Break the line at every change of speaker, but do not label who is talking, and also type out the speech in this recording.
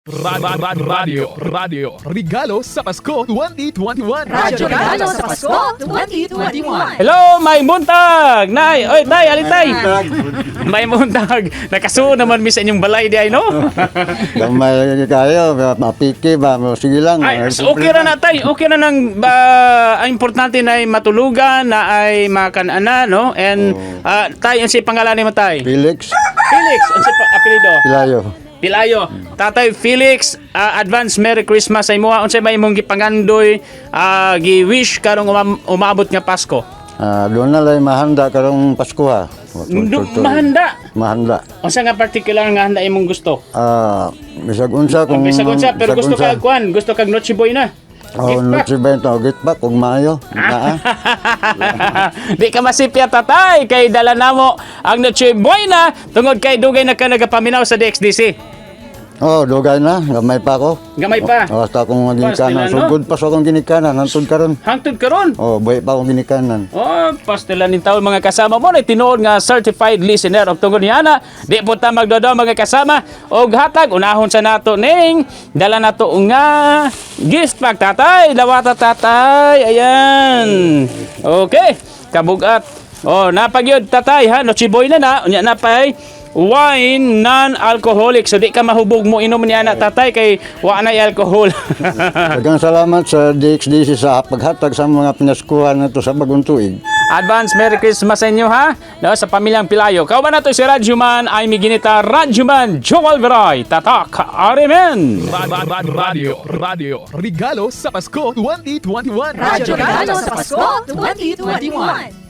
Radio, Radio, Regalo sa Pasko 2021.
Radyo Regalo sa Pasko 2021.
Hello, may buntag! Nay, oy, tay, alin tay? May buntag. Nakasuo naman mi sa inyong balay di ay, no?
Gamay lagi kayo, mapiki ba, sige lang.
Ay, so okay ra na, tay. Okay ra nang ang importante na ay matulugan, na ay makanana, no? And tay, unsa pangalan nimo, tay?
Felix.
Felix, unsa pa apelyido?
Pilayo.
Pilayo. Tatay Felix, advance Merry Christmas sa imoha. Unsay may imong gipangandoy, gi-wish karong umabot nga Pasko?
Doon na lang mahanda karong Pasko ha.
Mahanda.
Mahanda.
Unsa nga particular nga handa imong gusto?
Bisag unsa kung
Bisag unsa, pero
bisag
gusto
unsa.
kag kuan, gusto kag Noche Buena.
Oh,
Gift pack.
Noche Buena, oh, gift pack kung maayo. Naa.
Di ka masipya, tatay, kay dala namo ang Noche Buena tungod kay dugay na ka nagapaminaw sa DXDC.
Oh, dugay na, gamay pa ako.
Gamay pa.
Oh, hasta akong ginikanan.
Pastila, no?
Sugod pa sa akong ginikanan, hantod karon.
Hangtod karon.
Oh, buhi pa akong ginikanan.
Oh, pastilan nin taon mga kasama mo na tinuod nga certified listener og tungod niya na di po ta magdodo, mga kasama, og hatag unahon sa nato ning dala nato nga gift pack, tatay. Dawata, tatay, ayan. Okay, kabugat. Oh, napagyod, tatay, ha. Noche Buena na unya napay wine non-alcoholic, so di ka mahubog mo inom niya na, tatay, kay wa na alcohol.
Daghang salamat sa DXDC sa paghatag sa mga pinaskuhan na to sa bagong tuig.
Advance Merry Christmas sa inyo ha. No, sa pamilyang Pilayo. Kauban nato si Radyoman ay miginita Radyoman Joel Veroy. Tatak Arimen.
Radio, Radio, Regalo sa Pasko 2021.
Radyo Regalo sa Pasko 2021.